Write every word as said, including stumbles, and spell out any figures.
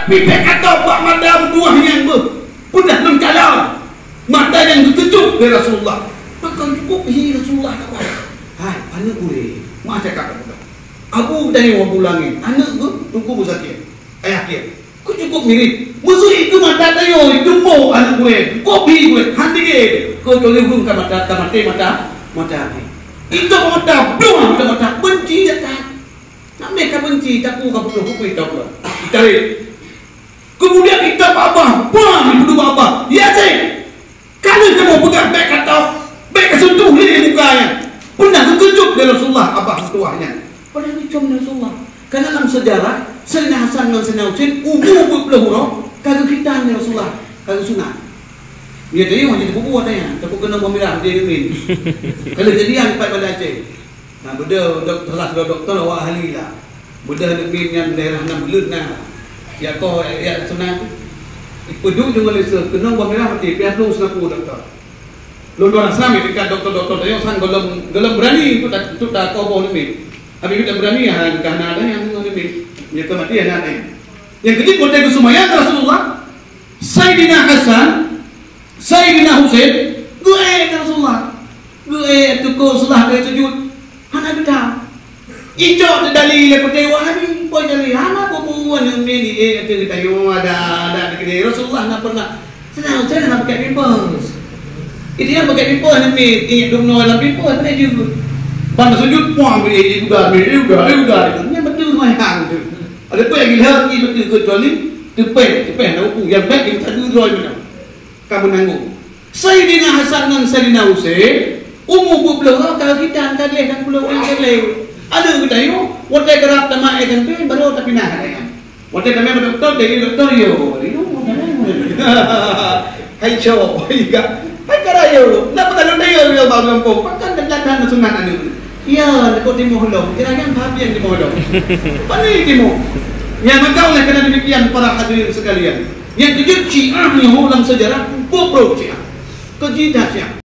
Pipék atau bak mata meutuwah nyan beuh, peunah lôn kalon mata nyang geukeucok lé Rasulullah. Pakon cukup hi Rasulullah kawan. Hai, aneuk gurée, ma cakap Abu Dayuh Abu Langit, aneuk geuh Teungku Muzakir, ayah kian. Ku cukup mirip. Meuseu ikeu mata tayo, ikeu po aneuk gurée, kopi gurée, han dige. Keu curi ureueng ka mata, ka maté mata, mata api. Ikeu mata, blueng mata, mata, benci dak that. Nak meh ka benci, taku ka putôh bukui ka pula. Ditarék. Keumudian kitab Abah, bang, duduk Abah. Ya, Syekh. Ka lheueh kamoe peugah bèk ka tôh, bèk ka sentuh lé muka nyan. Peunah geukeucok lé Rasulullah Abah meutuwah nyan. Padahai geucom lé Rasulullah. Karena lam seujarah, Saidina Hasan ngon Saidina Husein umu dua puluh uroe ka geukhitan lé Rasulullah, ka geusunat. Nyan tadi hana teupeubuet nyan, teupeu keunong bawang mirah di Yamin. Kalau jadi yang empat pada Aceh. Nah, beudôh dok-, salah sidroe dokto awak ahli lah. Beudôh aneuk miet nyan daerah Nam Beuleuen na. Ya ko, ya senang. Ipeudong jong Malaysia, keunong bawang mirah maté, pih lôn seulaku dokto. Lôn dua rasa meukat dokto-dokto tanyoe san golom, golom berani untuk ta-, untuk takoh boh aneuk miet. Habis tak berani, ha, ka hana ada nyang aneuk miet. Nyata mati aneuk miet. Nyang keujeuet watèe geuseumayang Rasulullah, Saidina Hasan, Saidina Husein, geuék Rasulullah. Geuék teukô seulah dari sujud. Hana geutam. Icok teudali lé peuté Wahabi, boh jali hana peue-peue nyan mini ék ateueh geutanyoe ada, ada di keudè Rasulullah na pernah. Senang, senang na pakai pampers. Itu yang pakai pampers nyan mi, ingat dum noe lam pampers, boleh juga. Ban sujud, puang, mi, mi, udah, mi, udah, mi, udah. Nyan betul sembahyang tu. Ada pun lagi lagi betul kecuali teupeue, teupeue na uku yang baik kita dulu dua macam. Ka meunanggong. Saidina Hasan ngon Saidina Husein, umu dua puluh ka khitan, ka gleh dan puluh ureueng ka gleh. Aneuk geutanyoe, watèe geurab tamat S M P, baru tapinah ka nyan. Watèe tamè bak dokto, jadi dokto, yo, yo. Hai cok, iya. Hai kara yo. Nak peugah dokto yo, yo, bak gampông. Pakon dan sunat aneuk. Ya, dekat Timur Lom. Kira kan bahagian Timur Lom. Mana Timur? Yang maka oleh kerana demikian, para hadirin sekalian, yang keujeuet Syiah nyoe lam sejarah, bobrok Syiah. Keujeuet Syiah.